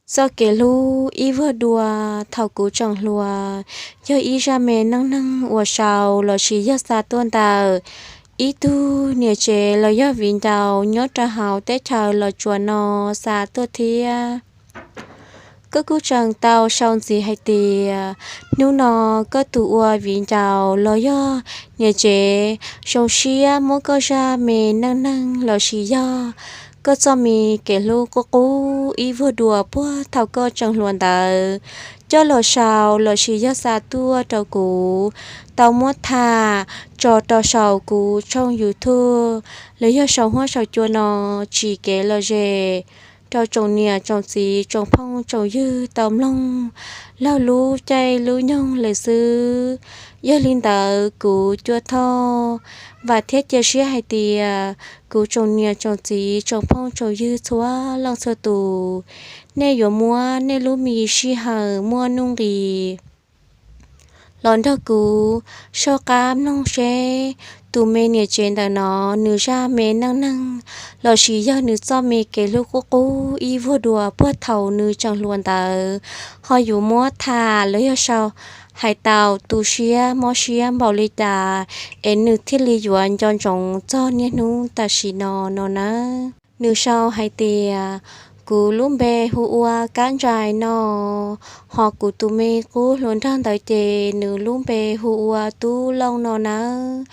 Txoj kev hlub ib vuag dua thaum kuv tseem hluas yog ib zaj me neej neeg uas sau lossis yog xa tuaj ntawm ib tug niam tsev los yog viv ncaus nyob rau hauv teb chaws Los Tsuas no xa tuaj thiab. Koj kuj tseem tau sau ntxiv hais tias hnub no koj tus ua viv ncaus los yog niam tsev zoo siab muab koj zaj me neej neeg lossis yog koj txoj me kev hlub qub qub ib vuag dua puag thaum koj tseem hluas ntawd coj los sau lossis yog xa tuaj rau kuv tau muab tham tso rau saum kuv tshooj YouTube los yog saum huab saum cua no tsim kev lom zem rau tsoom niam tsoom txiv tsoom phooj tsoom ywg tau mloog laug lub caij lub nyoog lawm xwb. Yog li ntawd kuv Cua Thoj vam thiab cia siab hais tias kuv tsoom niam tsoom txiv tsoom phooj tsoom ywg txhua leej txhua tus, nej yuav muab nej lub me sij hawm muaj nuj nqis los nrog kuv soj qab mloog seb tus me niam tsev ntawm no nws zaj me neej neeg lossis yog nws txoj me kev hlub qub qub ib vuag dua puag thaum nws tseem hluas ntawd ho yuav muab tham los yog sau hais tau tu siab mob siab npaum li cas es nws thiaj li yuav nco ntsoov txog niaj hnub tam sim no no nawb. Nws sau hais tias, kuv lub npe hu ua Kab Ntsais no, ho kuv tus me qub hluas nraug ntawd ces nws lub npe hu ua Tub Looj no nawb.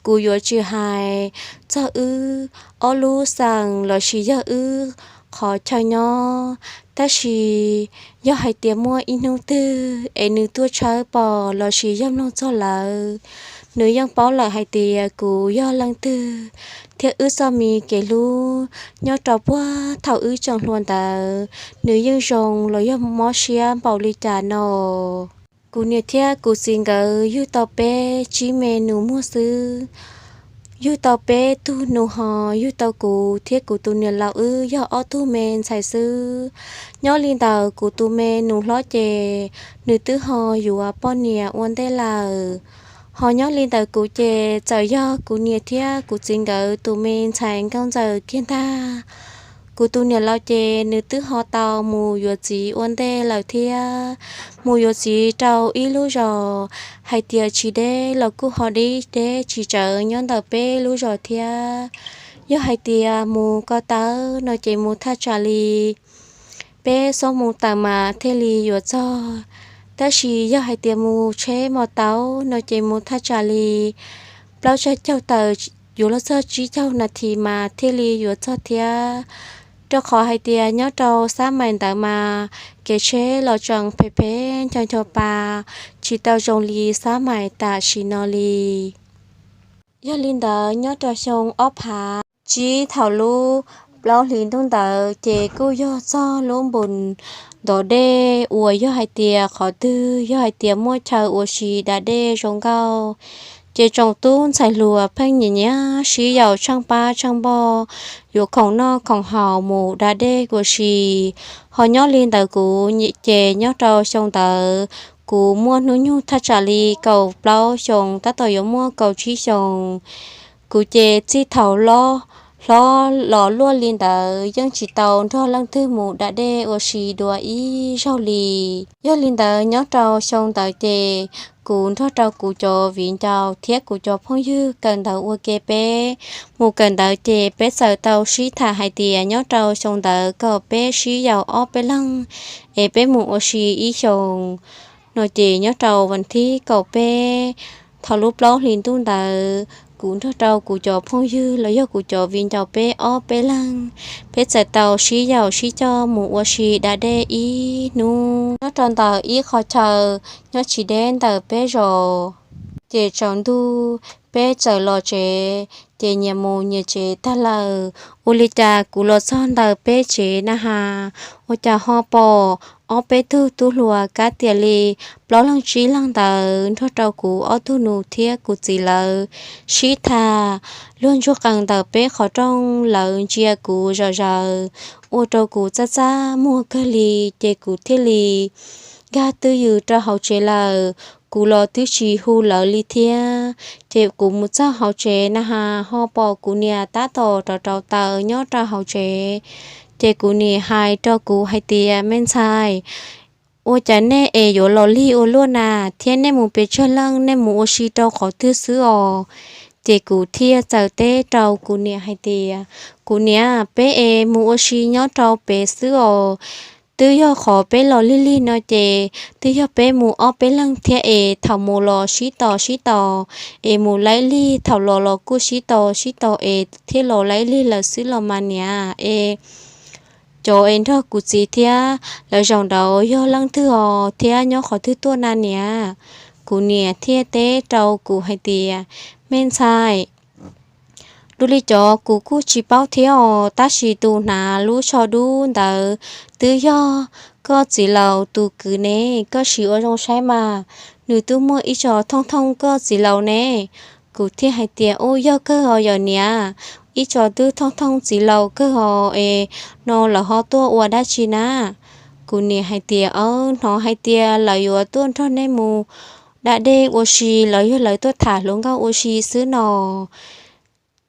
Kuv yuav tsis hais txog wb ob lub xeem lossis yog wb qhov chaw nyob, tab sis yog hais tias muaj ib hnub twg es nws tuaj tshawb pom lossis yog mloog txog lawm, nws yeej paub lawm hais tias kuv yog leej twg thiab wb txoj me kev hlub nyob rau puag thaum wb tseem hluas ntawd nws yeej zoo los yog mob siab npaum li cas no. Kuv niam thiab kuv txiv nkawd yug tau peb tsib me nus muag xwb, yug tau peb tug nus ho yug tau kuv thiab kuv tus niam laus wb yog ob tug me ntxhais xwb. Nyob li ntawd kuv tus me nus hlob ces nws twb ho yuav poj niam ua ntej lawm. Ho nyob li ntawd kuv ces txawm yog kuv niam thiab kuv txiv nkawd tus me ntxhais nkauj ntxawm kiag ntag. Kuv tus niam laus ces nws twb ho tau mus yuav txiv ua ntej lawm thiab. Mus yuav txiv rau ib lub zos hais tias tsis deb los kuj ho deb deb tsis tsawv nyob ntawm peb lub zos thiab. Yog hais tias mus ko taw no ces mus thaj tsam li peb xuab moos tawm mas thiaj li yuav txog. Tab sis yog hais tias mus tsheb mos tau no ces mus thaj tsam li plaub tsag caug tawm yuav luag txog tsib caug nas this mas thiaj li yuav txog thiab. Rau qhov hais tias nyob rau Xab Mais ntawd mas kev tsheb los tseem phem phem ncho ncho pa, tsis tau zoo li Xab Mais tam sim no li. Yog li ntawd nyob rau xyoo ob phav tsib thaum lub plaub hlis ntuj ntawd ces kuj yog txog lub npus ntov dej uas yog hais tias qhov twg yog hais tias muaj chaw ua si da dej zoo nkauj, ces tsoom tub ntxhais hluas pheej nyiam nyiam sib yaum tsheej pab tsheej npoj yuav khoom noj khoom haus mus da dej ua si. Ho nyob li ntawd kuv ces nyob rau xyoo ntawd kuv muaj hnub nyoog thaj tsam li kaum plaub xyoos tab tom yuav muaj kaum tsib xyoos. Kuv ces txij thaum loj hlob los luaj li ntawd yeej tsis tau nrog leej twg mus da dej ua si dua ib zaug li. Yog li ntawd nyob rau xyoo ntawd ces kuv nrog rau kuv cov viv ncaus thiab kuv cov phooj ywg kawm ntawv ua ke peb mus kawm ntawv ces peb txawm tau sib tham hais tias nyob rau xyoo ntawd kom peb sib yaum ob peb leeg es peb mus ua si ib xyoos no ces nyob rau vas thib kaum peb thaum lub plaub hlis ntuj ntawd kuv nrog rau kuv cov phooj ywg los yog kuv cov viv ncaus peb ob peb leeg, peb txawm tau sib yaum sib coj mus ua si da dej ib hnub nyob rau ntawm ib qho chaw nyob tsis deb ntawm peb zos. Ces tsaus ntuj peb txawm los tsev, ces nyias mus nyias tsev tag lawm. Ua li cas kuv los txog ntawm peb tsev na has, ua cas ho pom ob peb tug tub hluas kab tias li plaub leeg tsib leeg ntawd nrog rau kuv ob tug nus thiab kuv txiv lawv sib tham. Luag ntsuag qees ntawm peb qhov rooj lawv ntsia kuv zom zaws, ua rau kuv txaj txaj muag kawg li, ces kuv thiaj li nkag twj ywm rau hauv tsev lawm. Kuv los twb tsis hu lawv li thiab. Ces kuv mus txog hauv tsev na has ho pom kuv niam tab tom rauv rauv taws nyob rau hauv tsev. Ces kuv niam hais rau kuv hais tias, me ntxhais, ua cas nej es yuav los lig ua luaj na, thiab nej mus pes tsawg leej, nej mus ua si rau qhov twg xwb os? Ces kuv thiaj txawm teb rau kuv niam hais tias, kuv niam, peb es mus ua si nyob rau pem xwb os. Twb yog qhov peb los lig lig no ces twb yog peb mus ob peb leeg thiab es thaum mus los sib tos sib tos, es mus laib lig, thaum los los kuj sib tos sib tos es thiaj los laib lig lawm xwb los mas niam. Es cov es nrog kuv txiv thiab lawv zaum nraud yog leej twg os thiab nyob qhov twg tuaj na niam? Kuv niam thiaj teb rau kuv hais tias, me ntxhais, dua li cov kuv kuj tsis paub thiab os, tab sis tus hnav lub tsho dub ntawd twb yog koj txiv laus tus kwv ne, koj sim ua zoo saib mas, nws twb muaj ib tso thooj thooj koj txiv laus ne. Kuv thiaj hais tias, ub, yog kawg os yom niam, ib tso twb thooj thooj txiv laus kawg os es no lawv ho tuaj ua dab tsi na? Kuv niam hais tias, aw, hnov hais tias lawv yuav tuaj nrog nej mus da dej ua si los yog lawv tuaj tham hluas nkauj ua si xwb no.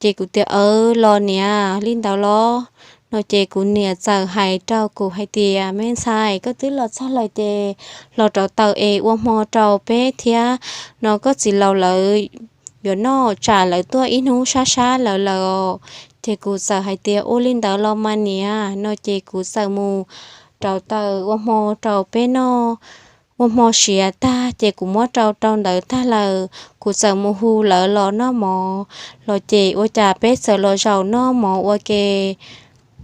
Ces kuv tias, aw, los niam, li ntawd los? No ces kuv niam txawm hais rau kuv hais tias, me ntxhais, koj twb los txog lawm ces los rauv taws es ua hmo rau peb thiab, no koj txiv laus lawv yuav noj tsam lawv tuaj ib hnub sab sab lawv lawm os. Ces kuv txawm hais tias, ua li ntawd los mas niam. No ces kuv txawm mus rauv taws ua hmo rau peb noj. Ua hmo siav tag ces kuv muab rau rau ntawd tag lawm, kuv txawm mus hu lawv los noj mov. Los ces ua cas peb txawm los zaum noj mov ua ke,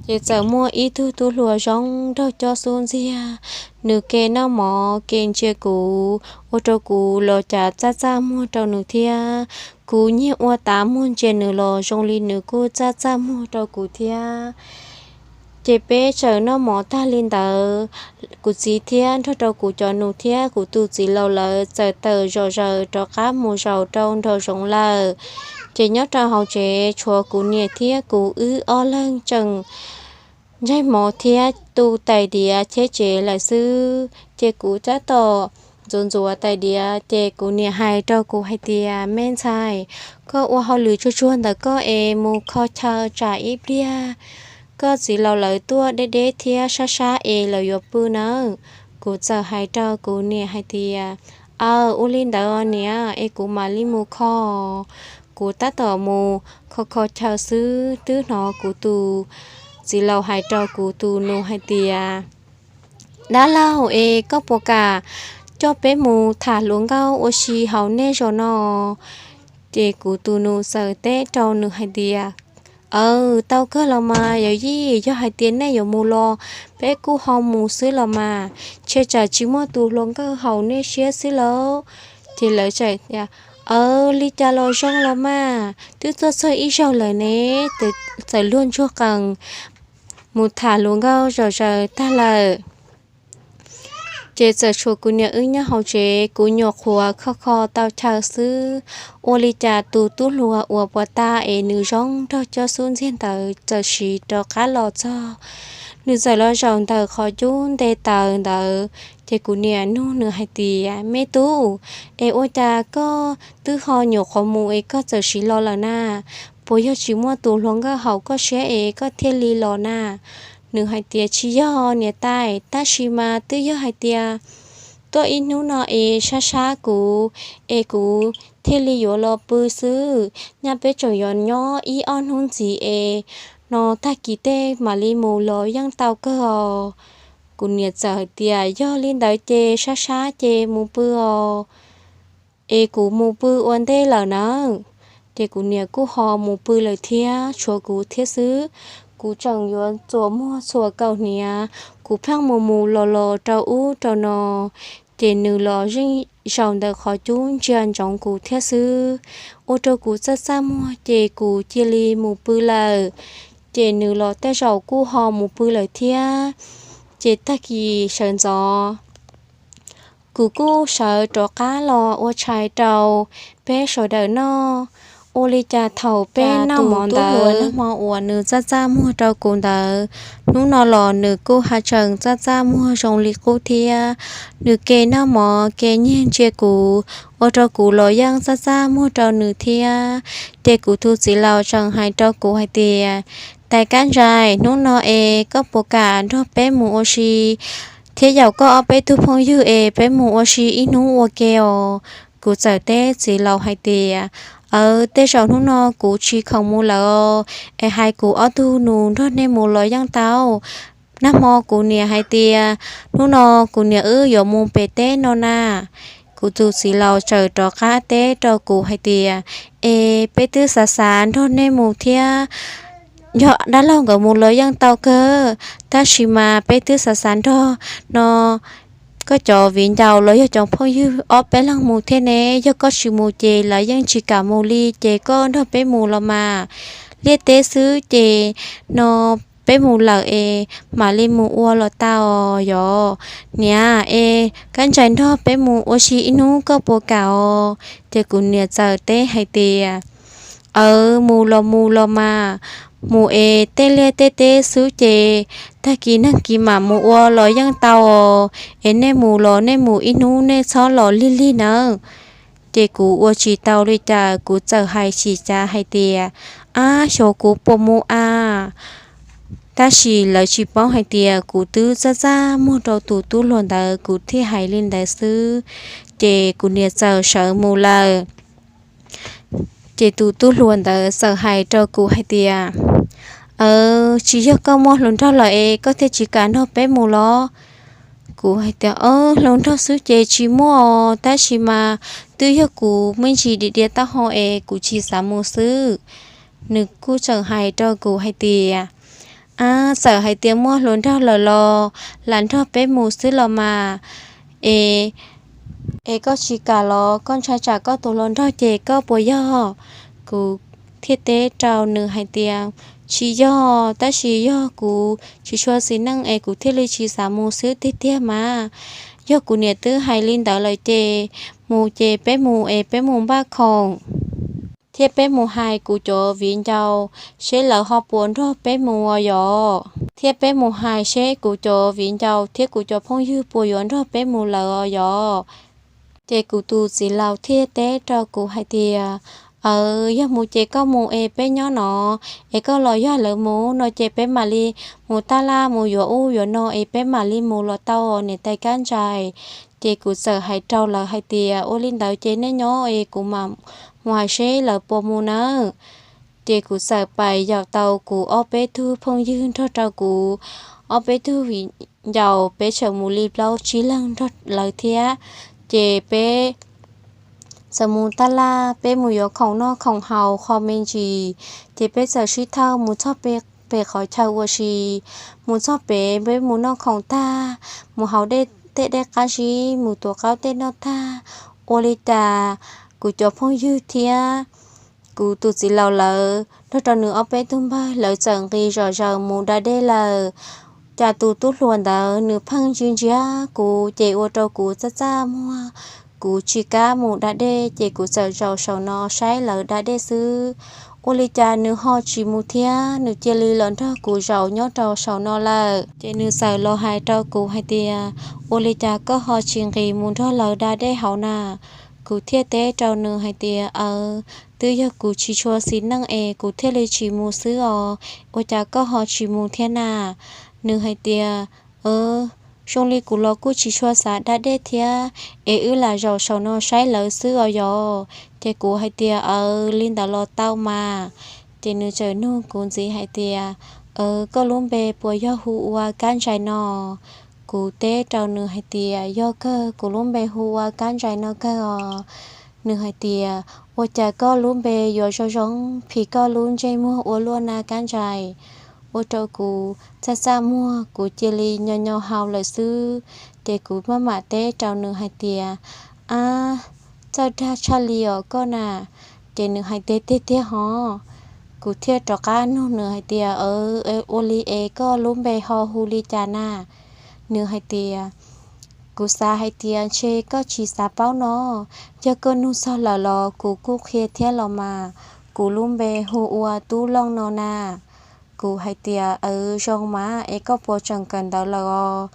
ces txawm muaj ib tug tub hluas zoo nraug cob xub ntxiag, nws ke noj mov ke ntsia kuv, ua rau kuv los cas txaj txaj muag rau nws thiab. Kuv nyiag ua tav muag ntsia nws los zoo li nws kuj txaj txaj muag rau kuv thiab. Ces peb txawm noj mov tag li ntawd, kuv txiv thiab nrog rau kuv cov nus thiab kuv tus txiv laus lawv txawm tawm zom zaws rov qab mus zaum rau nraum zoov lawm. Ces nyob rau hauv tsev tshuav kuv niam thiab kuv wb ob leeg tseem ntsaig mov thiab tu tais diav cheb tsev lawm xwb. Ces kuv tab tom ntxuav ntxuav tais diav ces kuv niam hais rau kuv hais tias, me ntxhais, koj ua hauj lwm tsuag tsuag ntawm koj es mus kho chaw tsam ib pliag koj txiv laus lawv tuaj deb deb thiab sab sab es lawv yuav pw nawb. Kuv txawm hais rau kuv niam hais tias, aw, ua li ntawd niam, es kuv mam li mus kho. Kuv tab tom mus kho kho chaw xwb twb hnov kuv tus txiv laus hais rau kuv tus nus hais tias, dab laug, es koj puas kam coj peb mus tham hluas nkauj ua si hauv nej zos no? Ces kuv tus nus txawm teb rau nws hais tias, aw, tau kawg los mas yawm yij, yog hais tias nej yuav mus los peb kuj ho mus xwb los mas, ntshe tsam tsis muaj tus hluas nkauj haum nej siab xwb lauj. Ces lawv txawm tias, aw, li cas los zoo los mas, twb tuaj txog ib zaug lawm ne. Txawm luag ntsuag qees mus tham hluas nkauj zom zaws tag lawm. Ces txawm tshuav kuv niam wb nyob hauv tsev, kuv nyuam qhuav kho kho tau chaw xwb, ua li cas tus tub hluas uas puas ta es nws zoo nraug cob xub ntxiag ntawd txawm siv rov qab los txog. Nws txawm los zaum ntawm qhov cub nte taws ntawd, ces kuv niam nug nws hais tias, me tub, es ua cas koj twb ho nyuam qhuav mus es koj txawm siv los lawm na? Puas yog tsis muaj tus hluas nkauj haum koj siab es koj thiaj li los na? Nws hais tias, tsis yog niam tais, tab sis mas twb yog hais tias tuaj ib hnub no es sab sab kuv, es kuv thiaj li yuav los pw xwb. Nyaj peb tseem yuav nyob ib ob hnub ntxiv es no tag kis tej mam li mus los yeej tau kawg os. Kuv niam txawm hais tias, yog li ntawd ces sab sab ces mus pw os, es kuv mus pw ua ntej lawm nawb. Ces kuv niam kuj ho mus pw lawm thiab, tshuav kuv thiab xwb. Kuv tseem yuav txuas muag txhuam kaus hniav, kuv pheej mus mus los los rau ub rau no, ces nws los zeej zaum ntawm qhov cub ntsia ntsoov kuv thiab xwb. Ua rau kuv txaj txaj muag ces kuv cia li mus pw lawm. Ces nws los tej zaum kuj ho mus pw lawm thiab. Ces tag kis sawv ntxov kuv kuj sawv rov qab los ua tshais rau peb sawv daws noj. Ua li cas thaum peb noj mov ntawd, hmo uas nws txaj txaj muag rau kuv ntawd, hnub no los nws kuj ha tseem txaj txaj muag zoo li qub thiab. Nws ke noj mov ke nyiag ntsia kuv, ua rau kuv los yeej txaj txaj muag rau nws thiab. Ces kuv tus txiv laus tseem hais rau kuv hais tias, Tais Kab Ntsais, hnub no es koj puas kam nrog peb mus ua si, thiab yaum koj ob peb tug phooj ywg es peb mus ua si ib hnub ua ke os? Kuv txawm teb txiv laus hais tias, Aws, tej zaum hnub no kuv tsis khoom mus lawm os, es hais kuv ob tug nus nrog nej mus los yeej tau. Nag hmo kuv niam hais tias hnub no kuv niam wb yuav mus pem teb no na. Kuv tus txiv laus txawm rov qab teb rau kuv hais tias, Es peb twb xav xav nrog nej mus thiab, yog dab laug nkawd mus los yeej tau kawg, tab sis mas peb twb xav xav nrog no koj cov viv ncaus los yog cov phooj ywg ob peb leeg mus thiab ne. Yog koj tsis mus ces lawv yeej tsis kam mus li, ces koj nrog peb mus los mas. Liaj teb xwb ces no peb mus lawm es mam li mus ua los tau yom. Niam, es Kab Ntsais nrog peb mus ua si ib hnub koj puas kam os? Ces kuv niam txawm teb hais tias, Aws, mus los mus los mas, mus es tej liaj tej teb xwb ces tag kis nag kis mam mus ua los yeej tau os, es nej mus los nej mus ib hnub, nej txhob los lig lig nawb. Ces kuv ua tsis tau li cas, kuv txawm hais xyem xyav hais tias, Ab, xyov kuv puas mus a. Tab sis lawv tsis paub hais tias kuv twb txaj txaj muag rau tus tub hluas ntawd, kuv thiaj hais li ntawd xwb. Ces kuv niam txawm sawv mus lawm. Ces tus tub hluas ntawd txawm hais rau kuv hais tias, Aws, tsis yog koj muaj hluas nraug lawm es koj thiaj tsis kam nrog peb mus los? Kuv hais tias, Aws, hluas nraug xwb ces tsis muaj os, tab sis mas twb yog kuv me ntsis dim diav taub hau es kuv tsis xav mus xwb. Nws kuj tseem hais rau kuv hais tias, Ab, txawm hais tias muaj hluas nraug lawm los lam nrog peb mus xwb los mas. Es, es koj tsis kam los koj ntshai tsam koj tus hluas nraug ces koj puas yog? Kuv thiaj teb rau nws hais tias, Tsis yog, tab sis yog kuv tsis tshua xis neej es kuv thiaj li tsis xav mus xwb tiag tiag mas. Yog kuv niam twb hais li ntawd lawm ces mus ces peb mus es peb mus npaj khoom thiab peb mus hais kuv cov viv ncaus seb lawv ho puas nrog peb mus os yom, thiab peb mus hais seb kuv cov viv ncaus thiab kuv cov phooj ywg puas yuav nrog peb mus lawm os yom. Ces kuv tus txiv laus thiaj teb rau kuv hais tias, Aws, yog mus ces koj mus es peb nyob no, es koj los yog lawv mus no ces peb mam li mus taj laj mus yuav ub yuav no es peb mam li mus los tau niam tais Kab Ntsais. Ces kuv txawm hais rau lawv hais tias, Ua li ntawd ces nej nyob es kuv mam mus hais seb lawv puas mus nawb. Ces kuv txawm pais yaum tau kuv ob peb tug phooj ywg nrog rau kuv ob peb tug viv ncaus, peb txawm mus li plaub tsib leeg nrog lawv thiab. Ces peb txawm mus taj laj, peb mus yuav khoom noj khoom haus qho me ntsis, ces peb txawm sib thawj mus txog pem qhov chaw ua si. Mus txog pem peb mus noj khoom tag, mus haus tej dej qab zib, mus tuav qaub tej noj tag, ua li cas kuv cov phooj ywg thiab kuv tus txiv laus lawv nrog rau nws ob peb tug npawg lawv txawm nqis zom zaws mus da dej lawm. Cas tus tub hluas ntawd nws pheej ntsia ntsia kuv ces ua rau kuv txaj txaj muag, kuv tsis kam mus da dej ces kuv txawm zaum saum no saib lawv da dej xwb. Ua li cas nws ho tsis mus thiab, nws cia li los nrog kuv zaum nyob rau saum no lawm. Ces nws txawm los hais rau kuv hais tias, Ua li cas koj ho tsis nqis mus nrog lawv da dej hauv na? Kuv thiaj teb rau nws hais tias, Aws, twb yog kuv tsis tshua xis neej es kuv thiaj li tsis mus xwb os, ua cas koj ho tsis mus thiab na? Nws hais tias, Zoo li kuv los kuj tsis tshua xav da dej thiab, es wb lam zaum saum no saib lawv xwb os yom. Ces kuv hais tias, Aws, li ntawd los tau mas. Ces nws txawm nug kuv ntxiv hais tias, Aws, koj lub npe puas yog hu ua Kab Ntsais no? Kuv teb rau nws hais tias, Yog kawg, kuv lub npe hu ua Kab Ntsais no kawg os. Nws hais tias, Ua cas koj lub npe yuav zoo zoo phim koj lub ntsej muag ua luaj na Kab Ntsais? Ua rau kuv txaj txaj muag, kuv cia li nyo nyo hau lawm xwb. Ces kuv maj mam teb rau nws hais tias, Ab, txawj dag tshaj li os koj na. Ces nws hais tias, Tiag tiag hov. Kuv thiaj rov qab nug nws hais tias, Aws, ua li es koj lub npe ho hu li cas na? Nws hais tias, Kuv xav hais tias ntshe koj tsis xav paub no, yog koj nug txog lawm los kuv kuj qhia thiab los mas. Kuv lub npe hu ua Tub Looj no na. Kuv hais tias, Aws, zoo mas, es koj puas tseem kawm ntawv lawm os?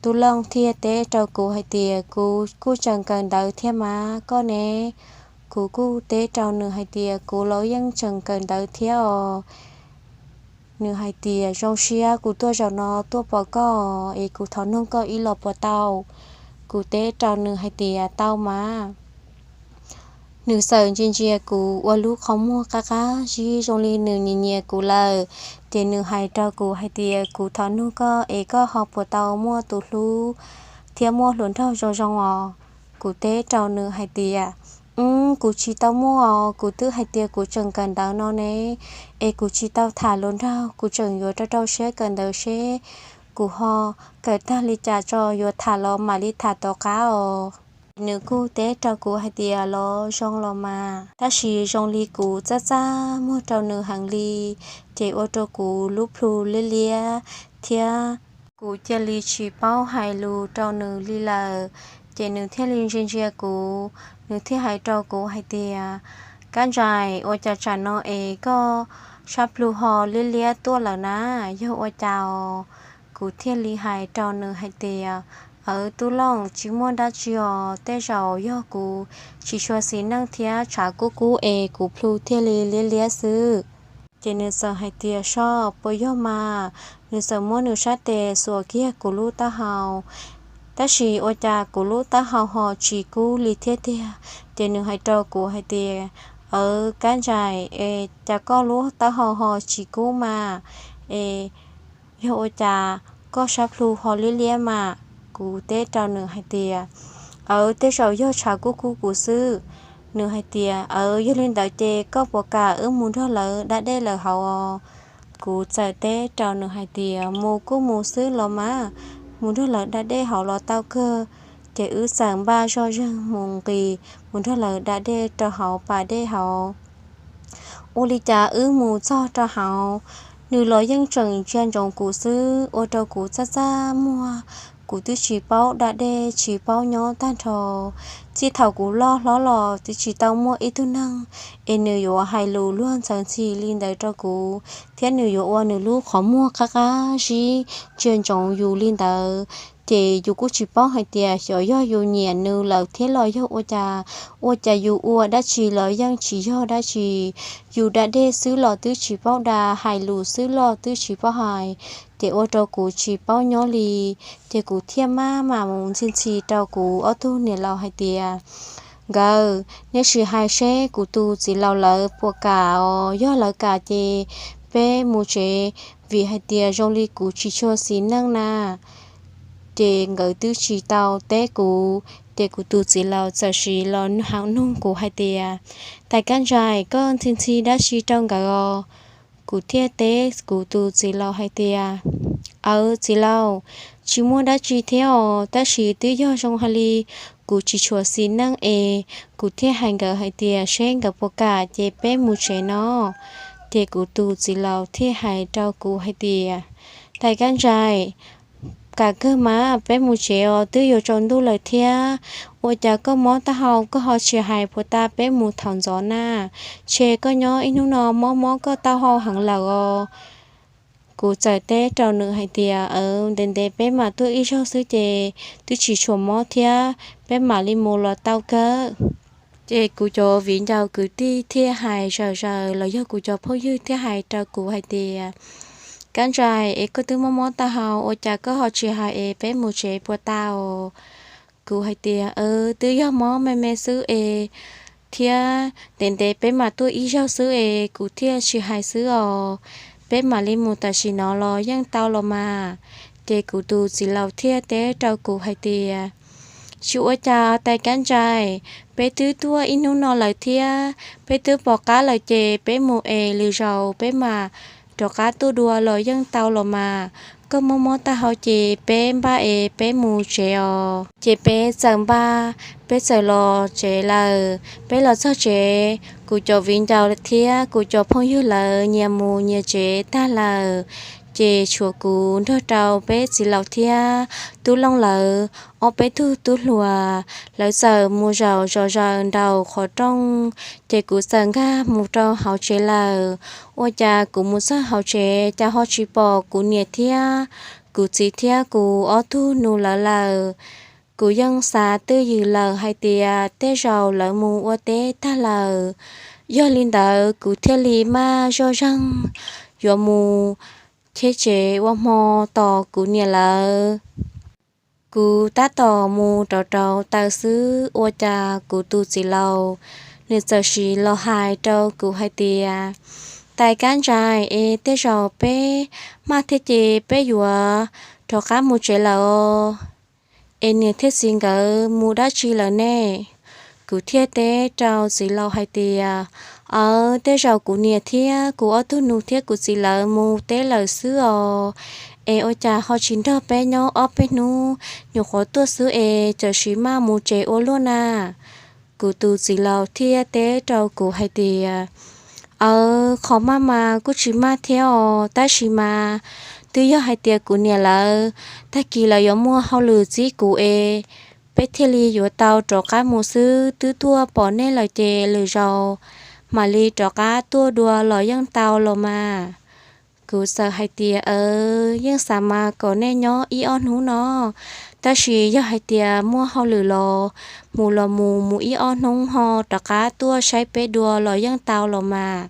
Tub Looj thiaj teb rau kuv hais tias, Kuv kuj tseem kawm ntawv thiab mas, koj ne? Kuv kuj teb rau nws hais tias, Kuv los yeej tseem kawm ntawv thiab os. Nws hais tias, Zoo siab kuv tuaj zaum no tuaj pom koj es kuv thov nug koj ib los puas tau? Kuv teb rau nws hais tias, Tau mas. Nws txawm ntsia ntsia kuv ua lub qhov muag qab qab zib zoo li nws nyiam nyiam kuv lawm. Ces nws hais rau kuv hais tias, Kuv thov nug koj es koj ho puas tau muaj tus hlub thiab muaj hluas nraug zoo zoo os? Kuv teb rau nws hais tias, Wb, kuv tsis tau muaj os, kuv twb hais tias kuv tseem kawm ntawv no ne, es kuv tsis tau tham hluas nraug, kuv tseem yuav rau rau siab kawm ntawv seb kuv ho kawm tag li cas tso yuav tham los mam li tham tom qab os. Nws kuj teb rau kuv hais tias, Los zoo los mas. Tab sis zoo li kuv txaj txaj muag rau nws heev li, ces ua rau kuv lub plhu liab liab thiab kuv cia li tsis paub hais lus rau nws li lawm. Ces nws thiaj li ntsia ntsia kuv, nws thiaj hais rau kuv hais tias, Kab Ntsais, ua cas tsam no es koj sab plhu ho liab liab tuaj lawm na? Yog ua cas os? Kuv thiaj li hais rau nws hais tias, Aws, Tub Looj, tsis muaj dab tsi os, tej zaum yog kuv tsis tshua xis neej thiab tshav kub kub es kuv plhu thiaj li liab liab xwb. Ces nws txawm hais tias, Soj, puas yog mas? Nws txawm muab nws sab tes xuas kiag kuv lub taub hau, tab sis ua cas kuv lub taub hau ho tsis kub li thiab tiag. Ces nws hais rau kuv hais tias, Aws, Kab Ntsais, es cas koj lub taub hau ho tsis kub mas? Es yog ua cas koj sab plhu ho liab liab mas? Kuv teb rau nws hais tias, Aws, tej zaum yog tshav kub kub kuv xwb. Nws hais tias, Aws, yog li ntawd ces koj puas kam wb mus nrog lawv da dej lawm hauv os? Kuv txawm teb rau nws hais tias, Mus kuj mus xwb los mas, mus nrog lawv da dej hauv los tau kawg. Ces wb txawm npaj zoj zeeg mus nqis mus nrog lawv da dej rau hauv pas dej hauv. Ua li cas wb mus txog rau hauv, nws los yeej tseem ntsia ntsoov kuv xwb, ua rau kuv txaj txaj muag. Kuv twb tsis paub da dej tsis paub nyob tag nrho. Txij thaum kuv loj hlob los twb tsis tau muaj ib tug neeg es nws yuav hais lus luag ntxhi ntxhi li ntawd rau kuv, thiab nws yuav ua nws lub qhov muag qab qab zib ntsia ntsoov yus li ntawd. Ces yus kuj tsis paub hais tias xyov yog yus nyiam nws lawm thiab los yog ua cas, ua cas yus ua dab tsi los yeej tsis yog dab tsi. Yus da dej xwb los twb tsis paub da, hais lus xwb los twb tsis paub hais, ces ua rau kuv tsis paub nyob li. Ces kuv thiaj maj mam mus ntxhi ntxhi rau kuv ob tug niam laus hais tias, Nkawd, nej sim hais seb kuv tus txiv laus lawv puas kam os, yog lawv kam ces peb mus tsev, vim hais tias zoo li kuv tsis tshua xis neej na. Ces nkawd twb tsis tau teb kuv, ces kuv tus txiv laus txawm sim los hais nug kuv hais tias, Tais Kab Ntsais, koj ntxhi ntxhi dab tsi rau nkawd os? Kuv thiaj teb kuv tus txiv laus hais tias, Aws, txiv laus, tsis muaj dab tsi thiab os, tab sis twb yog zoo hais li kuv tsis tshua xis neej es kuv thiaj hais nkawd hais tias seb nkawd puas kam ces peb mus tsev no. Ces kuv tus txiv laus thiaj hais rau kuv hais tias, Tais Kab Ntsais, kam kawg mas, peb mus tsev os, twb yuav tsaus ntuj lawm thiab. Ua cas koj mob taub hau koj ho tsis hais puas tas peb mus thaum ntxov na? Tshe koj nyob ib hnub no mob mob koj taub hau heev lawm os. Kuv txawm teb rau nws hais tias, Aws, ntev ntev peb mam tuaj ib zaug xwb ces twb tsis tshua mob thiab, peb mam li mus los tau kawg. Ces kuv cov viv ncaus kwv tij thiaj hais zawm zaws los yog kuv cov phooj ywg thiaj hais rau kuv hais tias, Kab Ntsais, es koj twb mob mob taub hau ua cas koj ho tsis hais es peb mus tsev puas tau? Kuv hais tias, Twb yog mob me me xwb es, thiab ntev ntev peb mam tuaj ib zaug xwb es kuv thiaj tsis hais xwb os. Peb mam li mus tam sim no los yeej tau los mas. Ces kuv tus txiv laus thiaj teb rau kuv hais tias, Tsis ua cas, Tais Kab Ntsais, peb twb tuaj ib hnub no lawm thiab, peb twb pom qab lawm ces peb mus es lwm zaus peb mam rov qab tuaj dua los yeej tau los mas. Koj mob mob taub hau ces peb npaj es peb mus tsev os. Ces peb txawm npaj, peb txawm los tsev lawm. Peb los txog tsev, kuv cov viv ncaus thiab kuv cov phooj ywg lawv nyias mus nyias tsev tag lawm. Ces tshuav kuv nrog rau peb txiv laus thiab Tub Looj lawv ob peb tug tub hluas, lawv txawm mus zaum zos zaws nraum qhov rooj, ces kuv txawm nkag mus rau hauv tsev lawm. Ua cas kuv mus txog hauv tsev cas ho tsis pom kuv niam thiab kuv txiv thiab kuv ob tug nus lawv lawm. Kuv yeej xav twj ywm lawm hais tias tej zaum lawv mus ua teb tag lawm. Yog li ntawd kuv thiaj li maj zoj zeeg yuav mus cheb tsev ua hmo tos kuv niam lawv. Kuv tab tom mus rauv rauv taws xwb ua cas kuv tus txiv laus nws txawm sim los hais rau kuv hais tias, Tais Kab Ntsais, es tej zaum peb maj thiab ces peb yuav rov qab mus tsev lawm os. Es niam thiab txiv nkawd mus dab tsi lawm ne? Kuv thiaj teb rau txiv laus hais tias, Aw, tej zaum kuv niam thiab kuv ob tug nus thiab kuv txiv lawv mus teb lawm xwb os. Es ua cas ho tsis nrog peb nyob ob peb hnub, nyuam qhuav tuaj xwb es txawm sim maj mus tsev ua luaj na? Kuv tus txiv laus thiaj teb rau kuv hais tias, Aw, qhov maj mas kuj tsis maj thiab os, tab sis mas twb yog hais tias kuv niam lawv tag kis lawv yuav muaj hauj lwm txib kuv es peb thiaj li yuav tau rov qab mus xwb. Twb tuaj pom nej lawm ces lwm zaus mam li rov qab tuaj dua los yeej tau los mas. Kuv txawm hais tias, Aw, yeej xav mas kom nej nyob ib ob hnub no, tab sis yog hais tias muaj hauj lwm los mus los mus mus ib ob hnub ho rov qab tuaj saib peb dua los yeej tau los mas.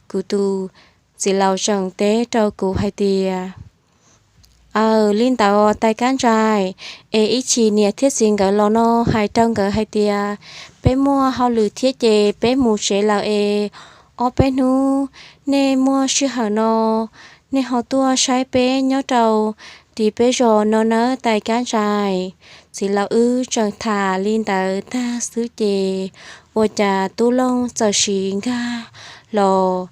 Kuv tus txiv laus tseem teb rau kuv hais tias, Aw, li ntawd Tais Kab Ntsais, es ib chim niam thiab txiv nkawd los no hais rau nkawd hais tias, Peb muaj hauj lwm thiab ces peb mus tsev lawm es ob peb hnub nej muaj sij hawm no nej ho tuaj saib peb nyob rau tim peb zos no nawb Tais Kab Ntsais. Txiv laus wb tseem tham li ntawd tag xwb ces ua cas Tub Looj txawm sim nkag los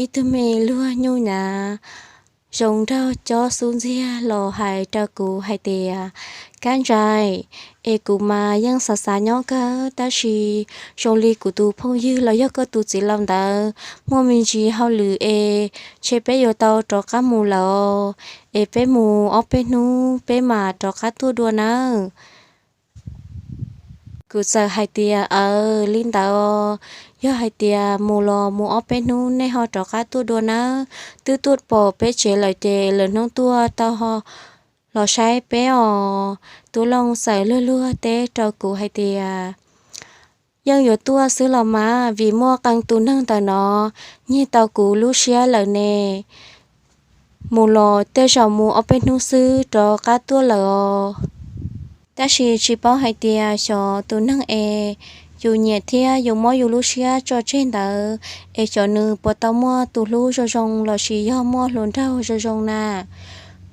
ib tug me luag nyuj nyav zoo nraug cob xub ntxiag los hais rau kuv hais tias, Kab Ntsais, es kuv mas yeej xav xav nyob kawg tab sis zoo li kuv tus phooj ywg los yog koj tus txiv laus ntawd muaj me ntsis hauj lwm es ntshe peb yuav tau rov qab mus lawm, es peb mus ob peb hnub peb mam rov qab tuaj dua nawb. Kuv txawm hais tias, Aw, li ntawd yog hais tias mus los mus ob peb hnub nej ho rov qab tuaj dua nawb. Twb tuaj pom peb tsev lawm ces lwm hnub tuaj tau los saib peb os. Tub Looj txawm luag luag teb rau kuv hais tias, Yeej yuav tuaj xwb los mas, vim muaj qee tus neeg ntawm no nyiag tau kuv lub siab lawm ne. Mus los tej zaum mus ob peb hnub xwb rov qab tuaj lawm os. Tab sis tsis paub hais tias xyov tus neeg es yus nyiam thiab yus muab yus lub siab tso tseg ntawd es xyov nws puas tau muaj tus hlub zoo zoo los sis yog muaj hluas nraug zoo zoo na.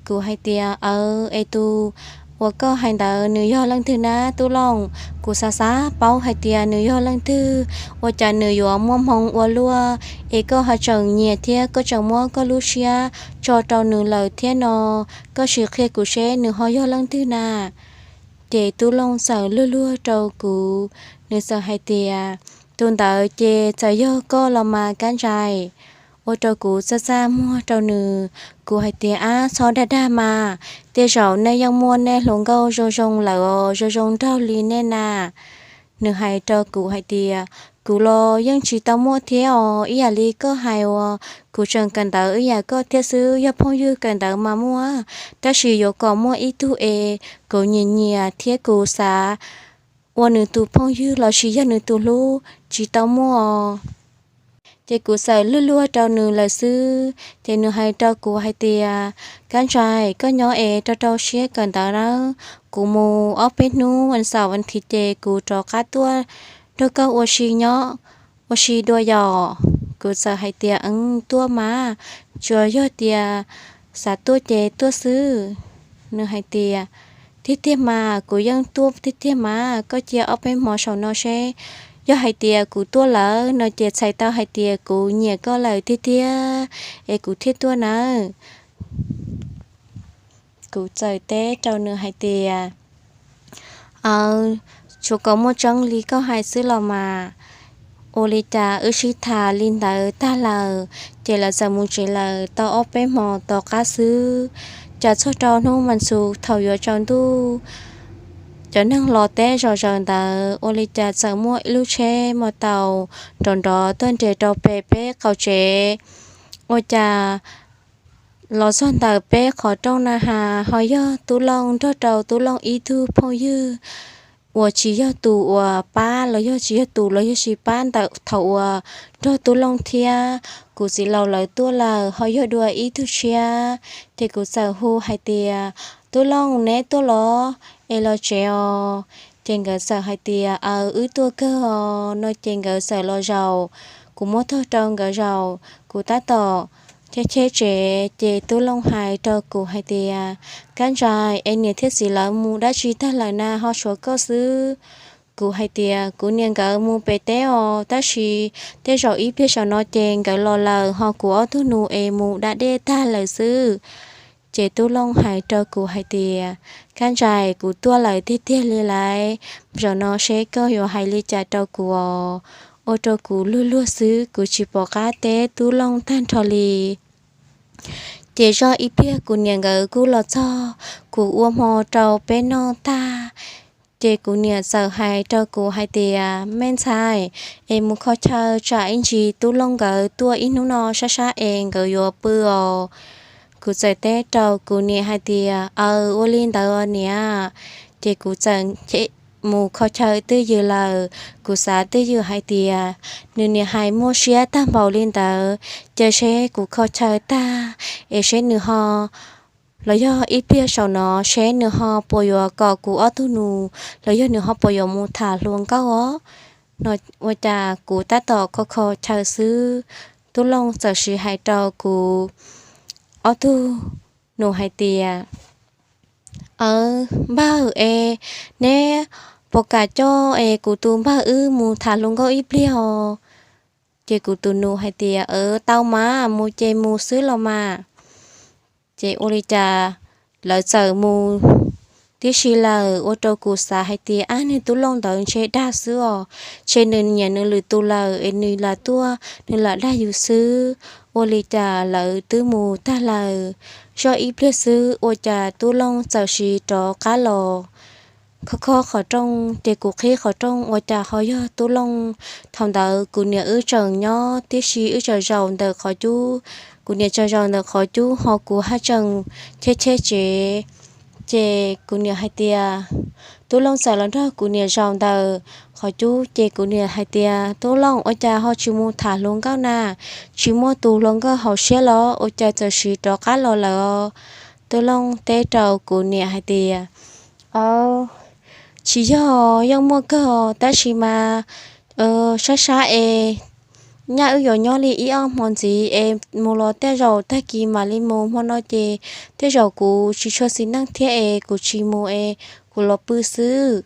Kuv hais tias, Aw, es tus uas koj hais ntawd nws yog leej twg na Tub Looj? Kuv xav xav paub hais tias nws yog leej twg, ua cas nws yuav muaj hmoo ua luaj es koj ho tseem nyiam thiab koj tseem muab koj lub siab tso rau nws lawm thiab no, koj sim qhia kuv seb nws ho yog leej twg na. Ces Tub Looj txawm luag luag rau kuv, nws txawm hais tias, Tus ntawd ces txawm yog koj los mas Kab Ntsais. Ua rau kuv txaj txaj muag rau nws, kuv hais tias, Ab, txhob dag dag mas, tej zaum nej yeej muaj nej hluas nkauj zoo zoo lawm os, zoo zoo nraug li nej na. Nws hais rau kuv hais tias, Kuv los yeej tsis tau muaj thiab os, ib yam li koj hais uas kuv tseem kawm ntawv ib yam koj thiab xwb, yog phooj ywg kawm ntawv mas muaj, tab sis yuav kom muaj ib tug es kuv nyiam nyiam thiab kuv xav ua nws tus phooj ywg los sis yog nws tus hlub tsis tau muaj os. Ces kuv txawm luag luag rau nws lawm xwb, ces nws hais rau kuv hais tias, Kab Ntsais, koj nyob es rau rau siab kawm ntawv nawb, kuv mus ob peb hnub vas xaum vas thiv ces kuv rov qab tuaj nrog koj ua si nyob, ua si dua yom. Kuv txawm hais tias, Tuaj mas, tsuas yog tias xav tuaj ces tuaj xwb. Nws hais tias, Tiag tiag mas, kuv yeej tuaj tiag tiag mas, koj cia ob peb hmo saum no seb, yog hais tias kuv tuaj lawm no ces txhais tau hais tias kuv nyiam koj lawm tiag tiag es kuv thiaj tuaj nawb. Kuv txawm teb rau nws hais tias, Aw, tsuas kom muaj tseeb li koj hais xwb los mas. Ua li cas wb sib tham li ntawd tag lawm, ces lawv txawm mus tsev lawm tau ob peb hmo tom qab xwb. Cas txog rau hnub mas txus thaum yuav tsaus ntuj, cov neeg los teb zom zaws ntawd, ua li cas txawm muaj ib lub tsheb mos taus nrov nrov tuaj nres rau pem peb qaum tsev. Ua cas los txog ntawm peb qhov rooj na has ho yog Tub Looj nrog rau Tub Looj ib tug phooj ywg uas tsis yog tus uas pab los yog tsis yog tus los yog tsis pab ntawm thaum uas nrog Tub Looj thiab kuv txiv laus lawv tuaj lawm, ho yog dua ib tug tshiab. Ces kuv txawm hu hais tias, Tub Looj, neb tuaj los? Es los tsev os. Ces nkawd txawm hais tias, Aws, wb tuaj kawg os. No ces nkawd txawm los zaum, kuv muab tog rau nkawd zaum, kuv tab tom cheb cheb tsev. Ces Tub Looj hais rau kuv hais tias, Kab Ntsais, es niam thiab txiv lawv mus dab tsi tag lawm na, ho tshuav koj xwb? Kuv hais tias, Kuv niam nkawd mus pem teb os, tab sis tej zaum ib pliag saum no ces nkawd los lawm, ho kuv ob tug nus es mus da dej tag lawm xwb. Ces Tub Looj hais rau kuv hais tias, Kab Ntsais, kuv tuaj lawm tiag tiag li lawm, zaum no seb koj yuav hais li cas rau kuv os. Ua rau kuv luag luag xwb, kuv tsis pom qab teb Tub Looj tag nrho li. Ces zoj ib pliag kuv niam nkawd kuj los txog, kuv ua hmo rau peb noj tag, ces kuv niam txawm hais rau kuv hais tias, Me ntxhais, es mus kho chaw tsam ib ntsis Tub Looj nkawd tuaj ib hnub no sab sab es nkawd yuav pw os. Kuv txawm teb rau kuv niam hais tias, Aws, ua li ntawd niam. Ces kuv txawm mus kho chaw twj ywm lawm. Kuv xav twj ywm hais tias, nws niam hais muaj siab tag npaum li ntawd, cia seb kuv kho chaw tag es seb nws ho, los yog ib pliag saum no seb nws ho puas yuav kom kuv ob tug nus, los yog nws ho puas yuav mus tham hluas nkauj os. No ua cas kuv tab tom kho kho chaw xwb, Tub Looj txawm siv hais rau kuv ob tug nus hais tias, Aws, npawg es, neb puas kam coj es kuv tus npawg wb mus tham hluas nkauj ib pliag os? Ces kuv tus nus hais tias, Aws, tau mas, mus ces mus xwb los mas. Ces ua li cas lawv txawm mus tib si lawm, ua rau kuv xav hais tias, Ab, niag Tub Looj ntawd ntshe dag xwb os, ntshe nws nyiam nws lwm tus lawm es nws lam tuaj nws lam dag yus xwb. Ua li cas lawv twb mus tag lawm. Zoj ib pliag xwb ua cas Tub Looj txawm siv rov qab los. Khob khob qhov rooj, ces kuv qhib qhov rooj ua cas ho yog Tub Looj. Thaum ntawd kuv niam wb tseem nyob tib si, wb tseem zaum ntawm qhov cub. Kuv niam tseem zaum ntawm qhov cub ho kuv haj tseem cheb cheb tsev. Ces kuv niam hais tias, Tub Looj txawm los nrog kuv niam zaum ntawm qhov cub, ces kuv niam hais tias, Tub Looj, ua cas ho tsis mus tham hluas nkauj na? Tsis muaj tus hluas nkauj haum siab los ua cas txawm siv rov qab los lawm os? Tub Looj teb rau kuv niam hais tias, Aws, tsis yog, yeej muaj kawg, tab sis mas sab sab es nyaj wb yuav nyob li ib ob hmo ntxiv es mus los tej zaum tag kis mam li mus, hmo no ces tej zaum kuv tsis tshua xis neej thiab es kuv tsis mus es kuv los pw xwb.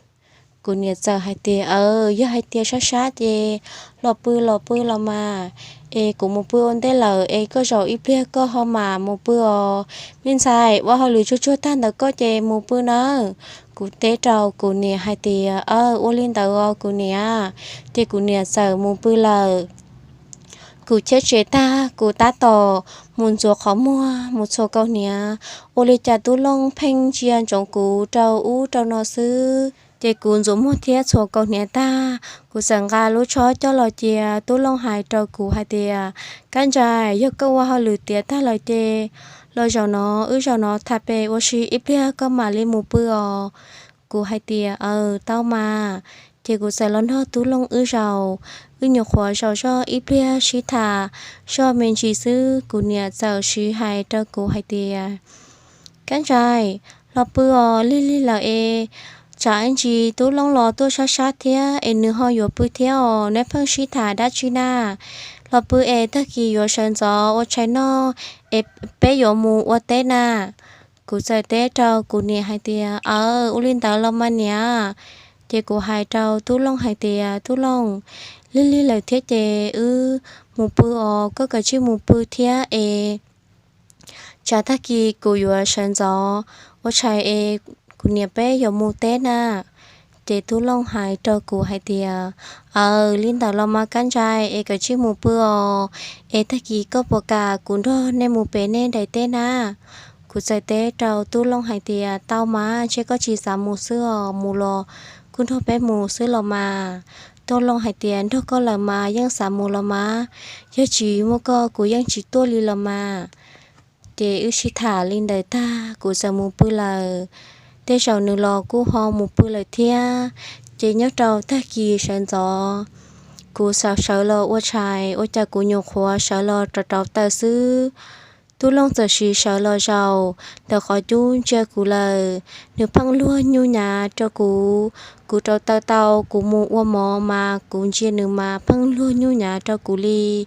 Kuv niam txawm hais tias, Aws, yog hais tias sab sab ces los pw los pw los mas, es kuv mus pw ua ntej lawm es koj zaum ib pliag koj ho mam mus pw os. Me ntxhais, ua hauj lwm tsuag tsuag tag ntawm koj ces mus pw nawb. Kuv teb rau kuv niam hais tias, Aws, ua li ntawd os kuv niam. Ces kuv niam txawm mus pw lawm. Kuv cheb tsev tag kuv tab tom mus ntxuav qhov muag mus txhuas kaus hniav, ua li cas Tub Looj pheej ntsia ntsoov kuv rau ub rau no xwb. Ces kuv ntxuav muag thiab txhuas kaus hniav tag, kuv txawm nqa lub tshob coj los cia. Tub Looj hais rau kuv hais tias, Kab Ntsais, yog koj ua hauj lwm tiav tag lawm ces los zaum no, wb zaum no tham pem ua si ib pliag koj mam li mus pw os. Kuv hais tias, Aws, tau mas. Ces kuv txawm los nrog Tub Looj wb zaum. Wb nyuam qhuav zaum zoj ib pliag sib tham zoj me ntsis xwb, kuv niam txawm siv hais rau kuv hais tias, Kab Ntsais, los pw os, lig lig lawm es tsam ib ntsis Tub Looj los tuaj sab sab thiab es nws ho yuav pw thiab os, neb pheej sib tham dab tsi na? Los pw es tag kis yuav sawv ntxov ua tshais noj es peb yuav mus ua teb na. Kuv txawm teb rau kuv niam hais tias, Aws, ua li ntawd los mas niam. Ces kuv hais rau Tub Looj hais tias, Tub Looj, lig lig lawm thiab ces wb mus pw os, koj kav tsij mus pw thiab es tsam tag kis kuv yuav sawv ntxov ua tshais es kuv niam peb yuav mus teb na. Ces Tub Looj hais rau kuv hais tias, Aws, li ntawd los mas Kab Ntsais, es kav tsij mus pw os, es tag kis koj puas kam kuv nrog nej mus pem nej daim teb na? Kuv txawm teb rau Tub Looj hais tias, Tau mas, ntshe koj tsis xav mus xwb os, mus los kuj nrog peb mus xwb los mas. Tub Looj hais tias, Nrog koj lawm mas yeej xav mus los mas, yog tsis muaj koj kuv yeej tsis tuaj li los mas. Ces wb sib tham li ntawd tag kuv txawm mus pw lawm. tej zaum nws los kuj ho mus pw lawm thiab. Ces nyob rau tag kis sawv ntxov, kuv xav sawv los ua tshais, ua cas kuv nyuam qhuav sawv los rau rau taw xwb, Tub Looj txawm sis sawv los zaum ntawm qhov cub ntsia kuv lawm. Nws pheej luag nyuj nyav rau kuv. Kuv rau taw tau, kuv mus ua mov mas kuv ntsia nws mas pheej luag nyuj nyav rau kuv li,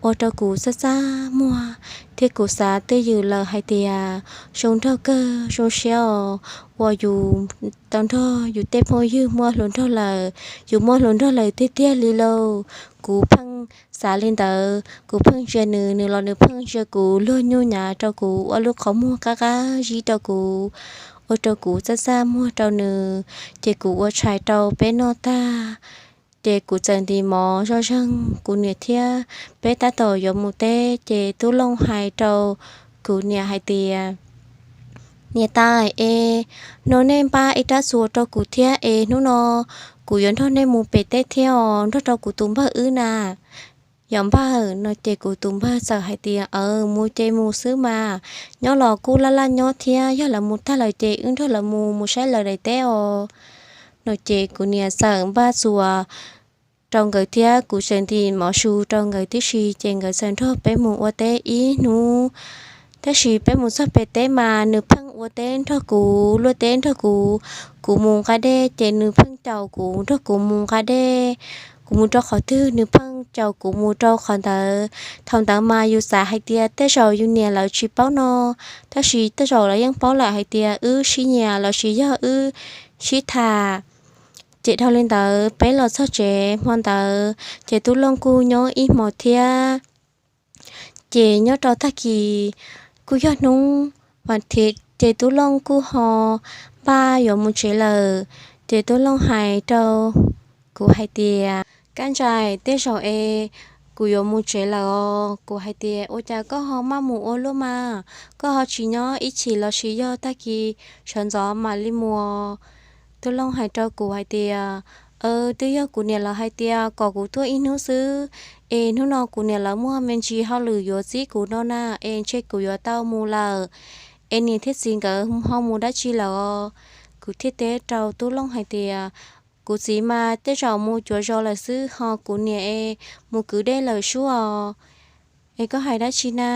ua rau kuv txaj txaj muag, thiab kuv xav twj ywm lawm hais tias zoo nraug kawg zoo siab os, uas yus tau nrog yus tej phooj ywg muaj hluas nraug lawm, yus muaj hluas nraug lawm tiag tiag li lauj. Kuv pheej xav li ntawd, kuv pheej ntsia nws, nws los nws pheej ntsia kuv, luag nyuj nyav rau kuv, ua lub qhov muag qab qab zib rau kuv, ua rau kuv txaj txaj muag rau nws. Ces kuv ua tshais rau peb noj tag, ces kuv txawm ntim mov zoj zeeg, kuv niam thiab peb tab tom yuav mus teb. Ces Tub Looj hais rau kuv niam hais tias, Niam tais, es no nej npaj ib rab txuas rau kuv thiab es hnub no kuv yuav nrog nej mus pem teb thiab os, nrog rau kuv tus npawg wb na. Yog npawg no ces kuv tus npawg txawm hais tias, Aws, mus ces mus xwb mas, nyob los kuj laj laj nyob thiab, yog lawv mus tag lawm ces wb nrog lawv mus, mus saib lawv daim teb os. No ces kuv niam txawm npaj txuas rau nkawd thiab kuv tseem ntim mov su rau nkawd tib si, ces nkawd txawm nrog peb mus ua teb ib hnub. Tab sis peb mus txog pem teb mas nws pheej ua teb nrog kuv, luaj teb nrog kuv. Kuv mus nqa dej ces nws pheej caum kuv, nrog kuv mus nqa dej. Kuv mus rau qhov twg nws pheej caum kuv mus rau qhov ntawd. Thaum ntawd mas yus xav hais tias tej zaum yus niam lawv tsis paub no, tab sis tej zaum lawv yeej paub lawm hais tias wb sib nyiam los sis yog wb sib tham. Ces dhau li ntawd peb los txog tsev hmo ntawd ces Tub Looj kuj nyob ib hmos thiab. Ces nyob rau tag kis kuj yog hnub vas thiv ces Tub Looj kuj ho npaj yuav mus tsev lawm. Ces Tub Looj hais rau kuv hais tias, Kab Ntsais, tej zaum es kuv yuav mus tsev lawm os. Kuv hais tias, Ua cas koj ho maj mus ua luaj mas, koj ho tsis nyob ib chim los sis yog tag kis sawv ntxov mam li mus? Tub Looj hais rau kuv hais tias, Twb yog kuv niam lawv hais tias kom kuv tuaj ib hnub xwb, es hnub no kuv niam lawv muaj me ntsis hauj lwm yuav txib kuv no na, es ntshe kuv yuav tau mus lawm. Es niam thiab txiv nkawd ho mus dab tsi lawm os? Kuv thiaj teb rau Tub Looj hais tias, Kuv txiv mas tej zaum mus cuav zos lawm xwb, ho kuv niam es mus kwv dej lawm sub os. Es koj hais dab tsi na?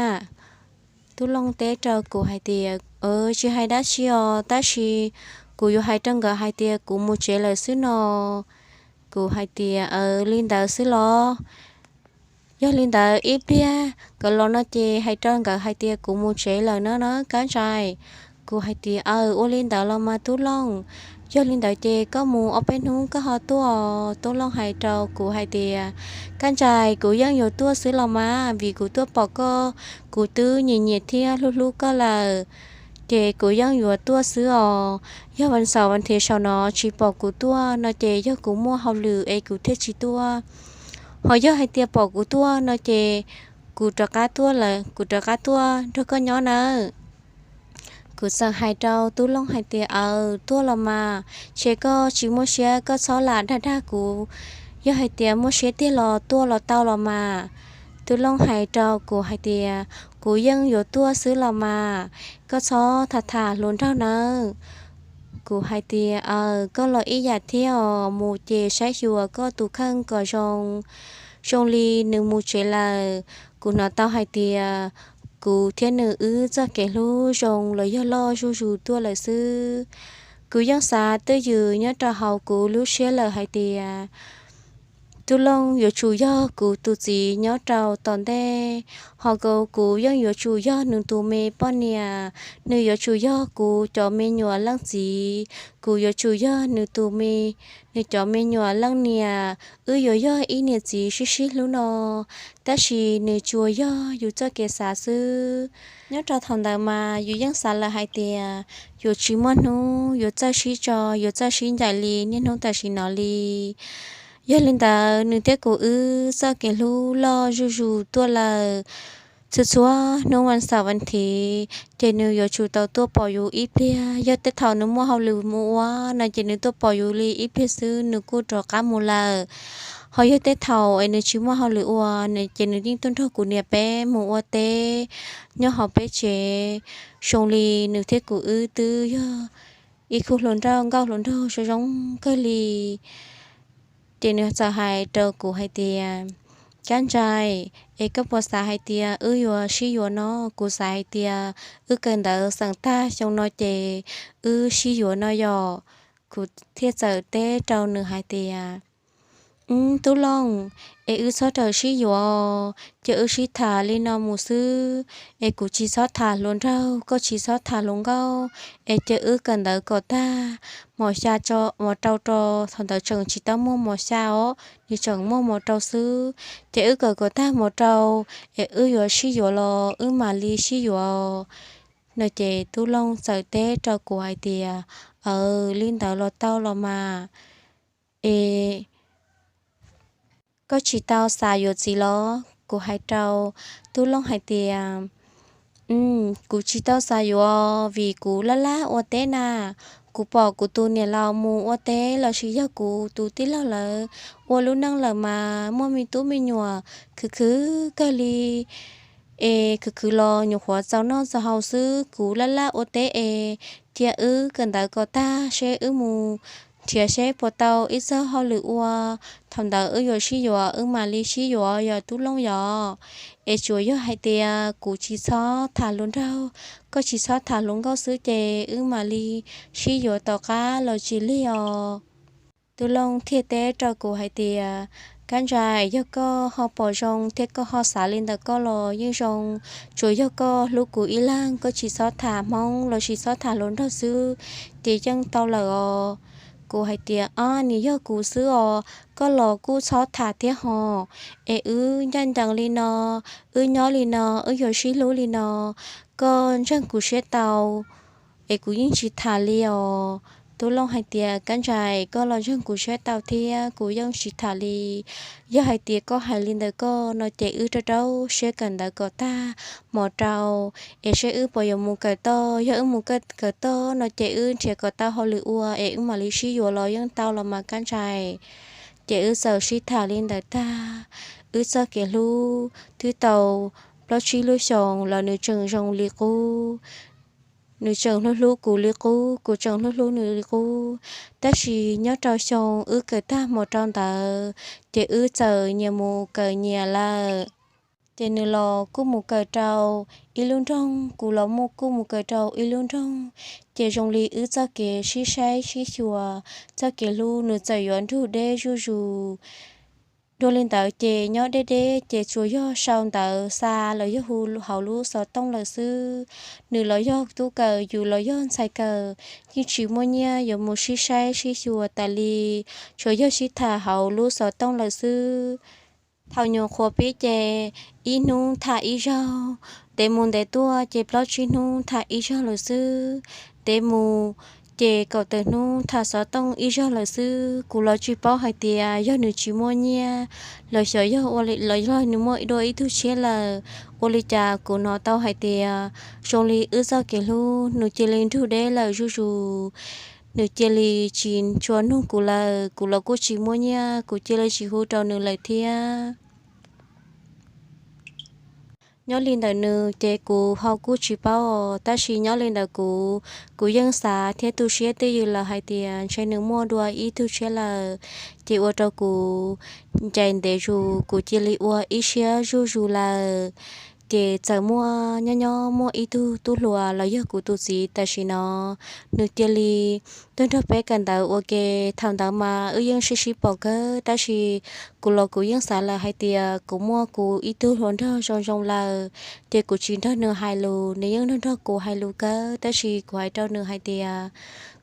Tub Looj teb rau kuv hais tias, Tsis hais dab tsi os, tab sis kuv yuav hais rau nkawd hais tias kuv mus tsev lawm xwb no. Kuv hais tias, Aws, li ntawd xwb los? Yog li ntawd ib pliag nkawd los no ces hais rau nkawd hais tias kuv mus tsev lawm na, Kab Ntsais. Kuv hais tias, Aws, ua li ntawd los mas Tub Looj. Yog li ntawd ces koj mus ob peb hnub koj ho tuaj. Tub Looj hais rau kuv hais tias, Kab Ntsais, kuv yeej yuav tuaj xwb los mas, vim kuv tuaj pom koj, kuv twb nyiam nyiam thiab hlub hlub koj lawm, ces kuv yeej yuav tuaj xwb os. Yog vas xaum vas thiv saum no tsis pom kuv tuaj no ces yog kuv muaj hauj lwm es kuv thiaj tsis tuaj. Ho yog hais tias pom kuv tuaj no ces kuv rov qab tuaj lawm, kuv rov qab tuaj nrog koj nyob nawb. Kuv txawm hais rau Tub Looj hais tias, Aws, tuaj los mas, ces koj tsis muaj siab koj txhob lam dag dag kuv, yog hais tias muaj siab tiag los tuaj los tau los mas. Tub Looj hais rau kuv hais tias, Kuv yeej yuav tuaj xwb los mas, koj txhob tham tham hluas nraug nawb. Kuv hais tias, Aws, koj los ib yam thiab os, mus ces saib xyuas koj tus kheej kom zoo. Zoo li nws mus tsev lawm, kuv hnov tau hais tias kuv thiab nws wb txoj kev hlub zoo los yog loj zuj zus tuaj lawm xwb. Kuv yeej xav twj ywm nyob rau hauv kuv lub siab lawm hais tias Tub Looj yuav tsum yog kuv tus txiv nyob rau tom ntej, ho kuv, kuv yeej yuav tsum yog nws tus me poj niam, nws yuav tsum yog kuv cov me nyuam leej txiv, kuv yuav tsum yog nws tus me, nws cov me nyuam leej niam, wb yuav yog ib niam txiv sib sib hlub no, tab sis nws tsuas yog yus txoj kev xav xwb. Nyob rau thaum ntawd mas yus yeej xav lawm hais tias yuav tsis muaj hnub yuav txawj sib tso, yuav txawj sib ncaim li niaj hnub tam sim no li. Yog li ntawd nws thiab kuv wb txoj kev hlub loj zuj zus tuaj lawm. Txhua txhua hnub vas xaum vas thiv ces nws yuav tsum tau tuaj pom yus ib pliag. Yog tej thaum nws muaj hauj lwm mus ua no ces nws tuaj pom yus li ib pliag xwb nws kuj rov qab mus lawm. Ho yog tej thaum es nws tsis muaj hauj lwm ua no ces nws yeej tuaj nrog kuv niam peb mus ua teb nyob hauv peb tsev. Zoo li nws thiab kuv wb twb yog ib khub hluas nraug nkauj hluas nraug zoo zoo kawg li. Ces nws txawm hais rau kuv hais tias, Kab Ntsais, es koj puas xav hais tias wb yuav sib yuav no? Kuv xav hais tias wb kawm ntawv xeem tag xyoo no ces wb sib yuav no yom. Kuv thiaj txawm teb rau nws hais tias, Tub Looj, es wb txhob rawm sib yuav, cia wb sib tham li no mus xwb. Es kuv tsis txhob tham hluas nraug, koj tsis txhob tham hluas nkauj, es cia wb kawm ntawv kom tag, mos xya tso, mos rau tso. Thaum ntawd tseem tsis tau muaj mos xya os, nws tseem muaj mos rau xwb. Ces wb kawm kom tag mos rau, es wb yuav sib yuav los wb mam li sib yuav no. Ces Tub Looj txawm teb rau kuv hais tias, Aws, li ntawd los tau los mas. Es koj tsis tau xav yuav txiv los? Kuv hais rau Tub Looj hais tias, Kuv tsis tau xav yuav vim kuv laj laj ua teb na. Kuv pom kuv tus niam laus mus ua teb lossis yog kuv tus tij laug lawv ua lub neej lawm mas muaj me tub me nyuam khwv khwv kawg li. Es khwv khwv los nyuam qhuav txaus noj txaus haus xwb. Kuv laj laj ua teb es cia wb kawm ntawv kom tag seb wb mus nrhiav seb puas tau ib txoj hauj lwm ua. Thaum ntawd wb yuav sib yuav wb mam li sib yuav yom Tub Looj yom. Es tsuas yog hais tias kuv tsis txhob tham hluas nraug, koj tsis txhob tham hluas nkauj xwb ces wb mam li sib yuav tom qab los tsis lig os. Tub Looj thiaj teb rau kuv hais tias, Kab Ntsais, yog koj ho pom zoo thiab koj ho xav li ntawm koj los yeej zoo. Tsuas yog koj hlub kuv ib leeg, koj tsis txhob tham Hmoob lossis txhob tham hluas nraug xwb ces yeej tau lawm os. Kuv hais tias, Ob, nws yog kuv xwb os, koj los kuj txhob tham thiab hos. Es wb ncaj ncees li no, wb nyob li no, wb yuav sib hlub li no, koj ntseeg kuv siab tau, es kuv yeej tsis tham li os. Tub Looj hais tias, Kab Ntsais, koj los ntseeg kuv siab tau thiab, kuv yeej tsis tham li. Yog hais tias koj hais li ntawm koj no ces wb rau rau siab kawm ntawv kom tag mos rau, es seb wb puas yuav mus kawm toj. Yog wb mus kawm toj no ces wb nrhiav kom tau hauj lwm ua es wb mam li sib yuav los yeej tau los mas Kab Ntsais. Ces wb txawm sib tham li ntawd tag, wb txoj kev hlub twb tau plaub tsib lub xyoos los nws tseem zoo li qub. Nws tseem hlub hlub kuv li qub, kuv tseem hlub hlub nws li qub. Tab sis nyob rau xyoo wb kawm tag mos rau ntawd ces wb txawm nyias mus kawm nyias lawm. Ces nws los kuj mus kawm rau ib lub nroog, kuv los kuj mus kawm rau ib lub nroog. Ces zoo li wb txoj kev sib saib sib xyuas, txoj kev hlub nws txawm yuav nrug deb zuj zus. Dua li ntawd ces nyob deb deb ces tsuas yog sau ntawv xa los yog hu hauv lub xov tooj lawm xwb. Nws los yog tub kawm, yus los yog ntxhais kawm, yeej tsis muaj nyiaj yuav mus sib saib sib xyuas tas li, tsuas yog sib tham hauv lub xov tooj lawm xwb. Thaum nyuam qhuav pib ces ib hnub tham ib zaug, ntev mus ntev tuaj ces plaub tsib hnub tham ib zaug lawm xwb. Ntev mus ces kaum tawm hnub tham xov tooj ib zaug lawm xwb. Kuv los tsis paub hais tias yog nws tsis muaj nyiaj los xyov yog ua li los yog nws muaj dua ib tug tshiab lawm. Ua li cas kuv hnov tau hais tias zoo li wb txoj kev hlub nws cia li nrug deb lawm zuj zus. Nws cia li tsis tshua nug kuv lawm, kuv los kuj tsis muaj nyiaj, kuv cia li tsis hu rau nws lawm thiab. Nyob li ntawm nws ces kuv ho kuj tsis paub os, tab sis nyob li ntawm kuv, kuv yeej xav thiab tu siab twj ywm lawm hais tias ntshe nws muaj dua ib tug tshiab lawm, ces ua rau kuv ncaim ntev zus, kuv cia li ua ib siab zuj zus lawm. Ces txawm muaj nyob nyob muaj ib tug tub hluas los yog kuv tus txiv tam sim no, nws cia li tuaj nrog peb kawm ntawv ua ke. Thaum ntawd mas wb yeej sib sib pom kawg, tab sis kuv los kuv yeej xav lawm hais tias kuv muaj kuv ib tug hluas nraug zoo zoo lawm, ces kuv tsis nrog nws hais lus, nws yeej nrog nrog kuv hais lus kawg. Tab sis kuv hais rau nws hais tias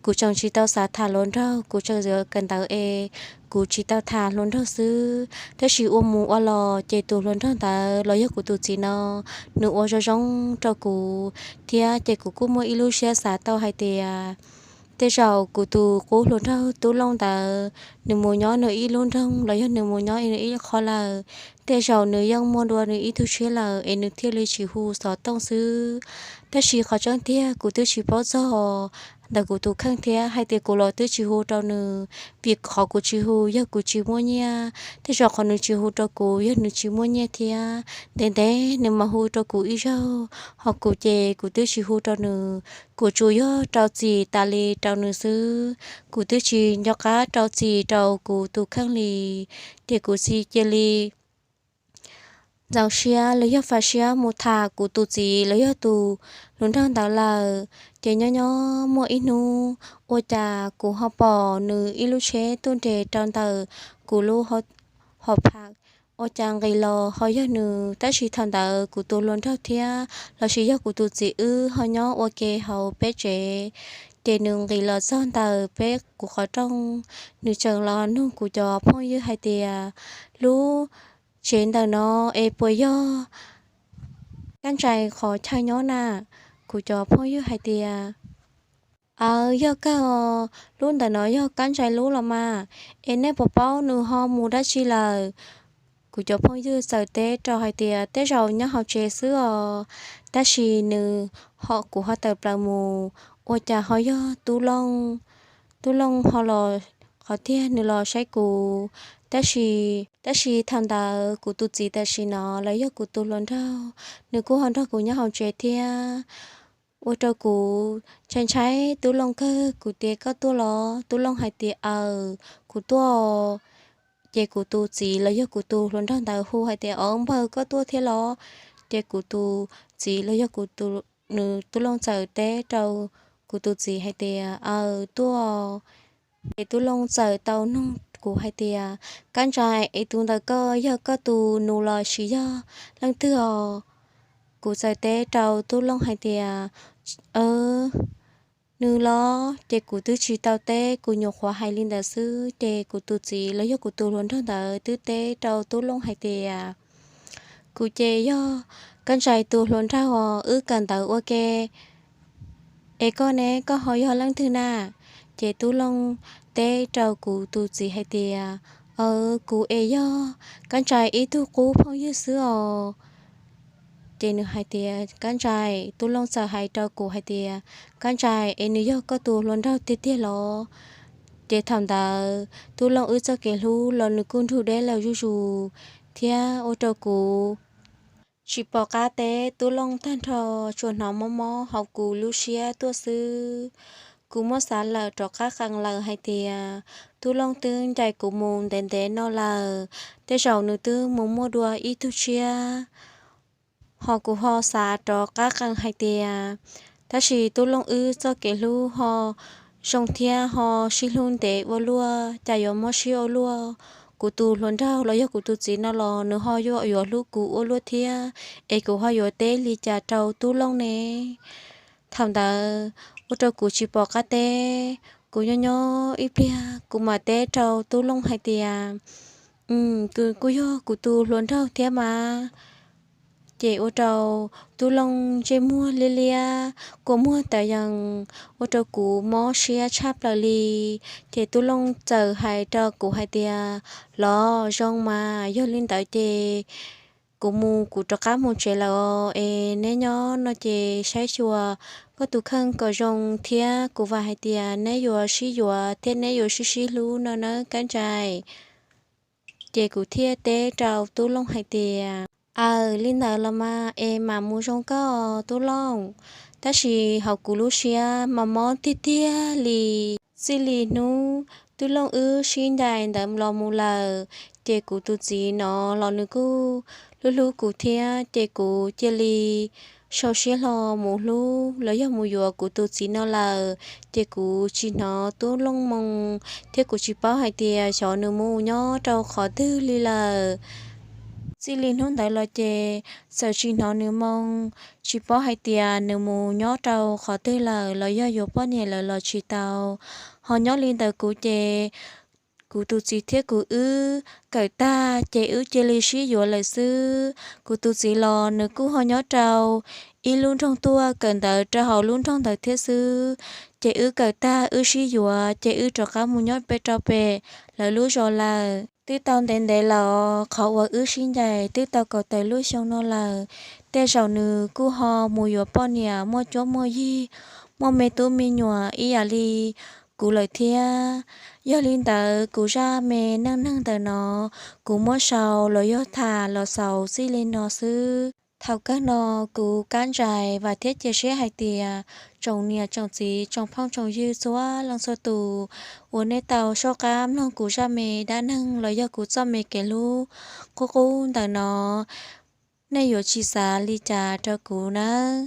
kuv tseem tsis tau xav tham hluas nraug, kuv tseem yuav kawm ntawv es kuv tsis tau tham hluas nraug xwb. Tab sis ua mus ua los ces tus hluas nraug ntawd los yog kuv tus txiv no, nws ua zoo zoo rau kuv thiab, ces kuv kuj muaj ib lub siab xav tau hais tias tej zaum kuv tus qub hluas nraug Tub Looj ntawd nws mus nyob nws ib lub nroog los yog nws mus nyob nws ib qho lawm, tej zaum nws yeej muaj dua nws ib tug tshiab lawm es nws thiaj li tsis hu xov tooj xwb. Tab sis qhov tseeb tiag kuv twb tsis paub txog ntawm kuv tus kheej thiab hais tias kuv los twb tsis hu rau nws, vim qhov kuv tsis hu yog kuv tsis muaj nyiaj, tej zaum qhov nws tsis hu rau kuv yog nws tsis muaj nyiaj thiab. Ntev ntev nws mam hu rau kuv ib zaug, ho kuv ces kuv twb tsis hu rau nws, kuv tsuas yog rau txim tas li rau nws xwb, kuv twb tsis nco qab rau txim rau kuv tus kheej li. Ces kuv txiv cia li ntxeev siab los yog fav siab mus tham kuv tus txiv los yog tus hluas nraug ntawd lawm. Ces nyob nyob muaj ib hnub, ua cas kuv ho pom nws ib lub tsheb tuaj nres rau ntawm kuv lub hauv pham, ua cas nqis los ho yog nws, tab sis thaum ntawd kuv tus hluas nraug thiab los sis yog kuv tus txiv wb ho nyob ua ke hauv peb tsev. Ces nws nqis los txog ntawm peb kuv qhov rooj, nws tseem los nug kuv cov phooj ywg hais tias, lub tsev ntawm no es puas yog Kab Ntsais qhov chaw nyob na? Kuv cov phooj ywg hais tias, aw, yog kawg, lub ntawm no yog Kab Ntsais lub los mas, es nej puas paub nws ho mus dab tsi lawm? Kuv cov phooj ywg txawm teb rau hais tias, tej zaum nyob hauv tsev xwb os. Tab sis nws ho, kuv ho tawm plaws mus, ua cas ho yog Tub Looj. Tub Looj ho los qhov tiag nws los saib kuv, tab sis, tab sis thaum ntawd kuv tus txiv tam sim no los yog kuv tus hluas nraug, nws kuj ho nrog kuv nyob hauv tsev thiab. Ua rau kuv ntshai ntshai Tub Looj kawg, kuv tias, koj tuaj los? Tub Looj hais tias, aw, kuv tuaj. Ces kuv tus txiv los yog kuv tus hluas nraug ntawd hu hais tias, o npawg, koj tuaj thiab los? Ces kuv tus txiv los yog kuv, nws, Tub Looj txawm teb rau kuv tus txiv hais tias, aw, tuaj. Ces Tub Looj txawm tau nug kuv hais tias, Kab Ntsais, es tus ntawm koj yog koj tus nus los sis yog leej twg os? Kuv txawm teb rau Tub Looj hais tias, aw, nws los. Ces kuv twb tsis tau teb, kuv nyuam qhuav hais li ntawd xwb ces kuv tus txiv los yog kuv tus hluas nraug ntawd twb teb rau Tub Looj hais tias, kuv ces yog Kab Ntsais tus hluas nraug os, wb kawm ntawv ua ke. Es koj ne, koj ho yog leej twg na? Ces Tub Looj teb rau kuv tus txiv hais tias, aw, kuv es yog Kab Ntsais ib tug qub phooj ywg xwb os. Ces nws hais tias, Kab Ntsais, Tub Looj txawm hais rau kuv hais tias, Kab Ntsais, es nws yog koj tus hluas nraug tiag tiag los? Ces thaum ntawd Tub Looj wb txoj kev hlub los nws kuj nrug deb lawm zuj zus, thiab ua rau kuv tsis pom qab teb Tub Looj tag nrho, tsuas hnov mob mob hauv kuv lub siab tuaj xwb. Kuv muab xav lawm rov qab qees lawm hais tias, Tub Looj twb ncaim kuv mus ntev ntev no lawm, tej zaum nws twb mus muaj dua ib tug tshiab. Ho kuv ho xav rov qab qees hais tias, tab sis Tub Looj wb txoj kev hlub ho zoo thiab ho sib hlub ntev ua luaj, cas yuav mob siab ua luaj. Kuv tus hluas nraug los yog kuv tus txiv no los nws ho yuav, yuav hlub kuv ua luaj thiab, es kuv ho yuav teb li cas rau Tub Looj ne? Thaum ntawd ua rau kuv tsis pom qab teb, kuv nyob nyob ib pliag kuv mam teb rau Tub Looj hais tias, kuv kuj yog kuv tus hluas nraug thiab mas. Ces ua rau Tub Looj ntsej muag liab liab, kua muag tawv yees, ua rau kuv mob siab tshaj plaws li. Ces Tub Looj txawm hais rau kuv hais tias, los zoo mas, yog li ntawd ces kuv mus, kuv rov qab mus tsev lawm os, es neb nyob no ces saib xyuas koj tus kheej kom zoo thiab, kuv vam hais tias neb yuav sib yuav thiab neb yuav sib sib hlub no nawb Kab Ntsais. Ces kuv thiaj teb rau Tub Looj hais tias, aw, li ntawd los mas es mam mus zoo koj Tub Looj. Tab sis hauv kuv lub siab mas mob tiag tiag li. Txij li hnub Tub Looj wb sib ncaim ntawd los mus lawm, ces kuv tus txiv no los nws kuj hlub hlub kuv thiab, ces kuv cia li sau siab hlo mus hlub los yog mus yuav kuv tus txiv no lawm. Ces kuv tsis hnov Tub Looj moo, thiab kuv tsis paub hais tias xyov nws mus nyob rau qhov twg li lawm. Txij li hnub ntawd los ces txawm tsis hnov nws moo, tsis paub hais tias nws mus nyob rau qhov twg lawm los yog yuav poj niam lawm los tsis tau. Ho nyob li ntawd kuv ces kuv tus txiv thiab kuv wb kawm tag ces wb cia li sib yuav lawm xwb. Kuv tus txiv los nws kuj ho nyob rau ib lub nroog tuaj kawm ntawv rau hauv lub nroog ntawd thiab xwb. Ces wb kawm tag wb sib yuav ces wb rov qab mus nyob pem rau pem lawv lub zos lawm. Twb tau ntev ntev lawm, qhov uas wb sib ncaim twb tau kaum tawm lub xyoo no lawm. Tej zaum nws kuj ho mus yuav poj niam muaj cuab muaj yig, muaj me tub me nyuam ib yam li kuv lawm thiab. Yog li ntawd kuv zaj me neej neeg ntawm no kuv muab sau los yog tham los xaus txij li no xwb. Thaum kawg no kuv kab ntsais vam thiab cia siab hais tias tsoom niam tsoom txiv tsoom phooj tsoom ywg txhua leej txhua tus uas nej tau soj qab mloog kuv zaj me dab neeg los yog kuv txoj me kev hlub qub qub ntawm no, nej yuav tsis xav li cas rau kuv nawb.